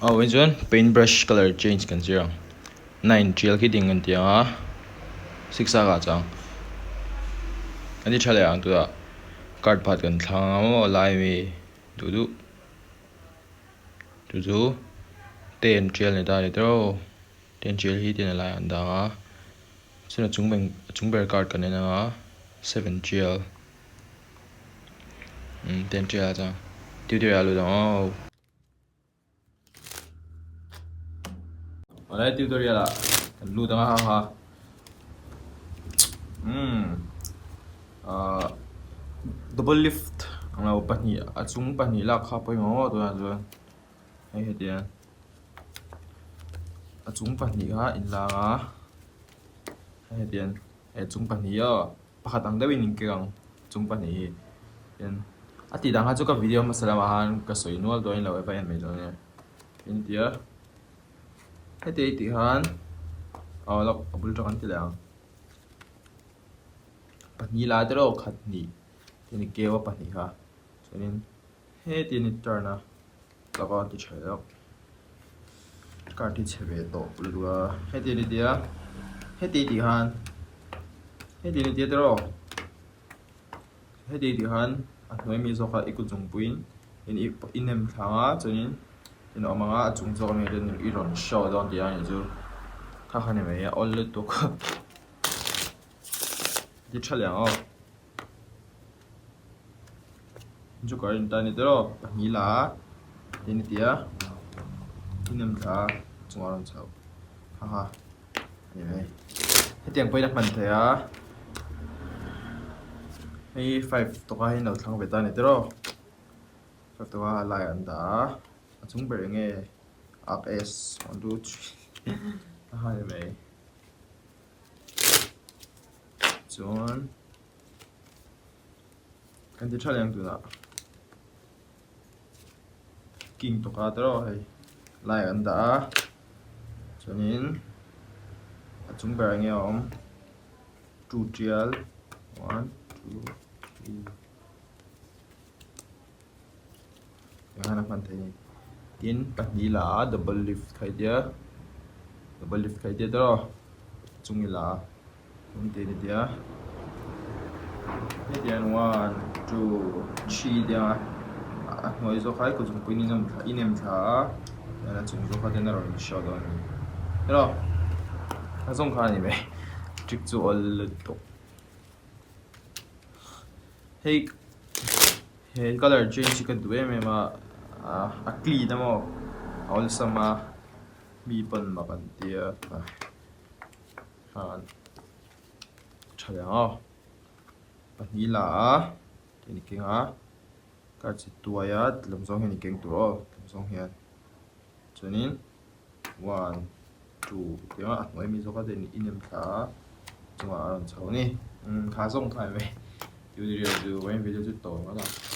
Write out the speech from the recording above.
Aw hei chuan paint brush colour change kan zir ang nine tial khi ding an ti ang a six a kah chuang an ti tha leh ang tunah card pakhat kan thlang ang maw a lai ami duh duh chu chu ten tial ni ta a ni tawh aw ten tial hi ten a lai ah an dah ang a chuan a chung a chung ber card kan en ang a seven tial. Umm ten tial ah chuan tutorial a lut ang aw. Awle tutorial ah kan lut ang a ha ha. Umm ah double lift ang lo pahnih a chung pahnih lak kha pawimawh maw tunah chuan hei hetiang a chung pahnih kha inlang a hei hetiang he chung pahnih aw. Pakhat ang deuhin in kek ang chung pahnih hi tin a tih dang kha chu ka video hmasa lamah khan ka sawi nual dawn in lo va en mai dawn nia tin tia heti a tih khan aw lawk a bul tawk an ti leh ang pahnih lai te erawh khat hnih tin i keu a pahnih kha chuanin heti in i turn a lawk a ti tha lawk card hi chhe ve tawh lutuk a heti a ni tia heti tih khan heti a ni tia tiraw heti tih khan a hnuai mi zawk a i kut zungpuiin i nem thlang a chuanin in awm ang a a chung zawk ami te i rawn show dawn tih a nih chu kha kha ni mai a awl lutuk ti tha leh ang aw. Joker in ta ni tawh pahnih la a tin a ti a in em thla a chungah a rawn chho ha ha a ni mai hetiang pawhin a hman theih a hei five tawka hi an lo thlang ve ta a ni tawh five tawka a laiah an dah a a chung ber eng nge up s one two three ha ha a ni mai chuan. Kan ti tha leh ang tunah king tawka te erawh hei lai an dah a chuanin a chung berah nge a awm two tial one two three engah a hman theih a ni tin pahnih la a double lift kha i tia double lift kha i tia tawh chung i la a chung te ni tia hetiang one two three tia a hnuai zawk kha i kut zungpui in i nem thla a chuan a chung zawk kha ten a rawn show dawn a ni hello a zawng kha a ni mai trick chu awl lutuk. Hei he colour change hi ka duh em em a a clean a maw a awlsam a mi pawn mak an tia khan tha leh ang aw pahnih la a tin i keng a car chi tuai a tlem zawng hian i keng tur aw tlem zawng hian chuanin one two tih a hnuai mi zawk a chuan in em thla a chungah a rawn chho a ni umm kha zawng kha a ni mai tutorial chu vawiin video chu tawp ngawt a.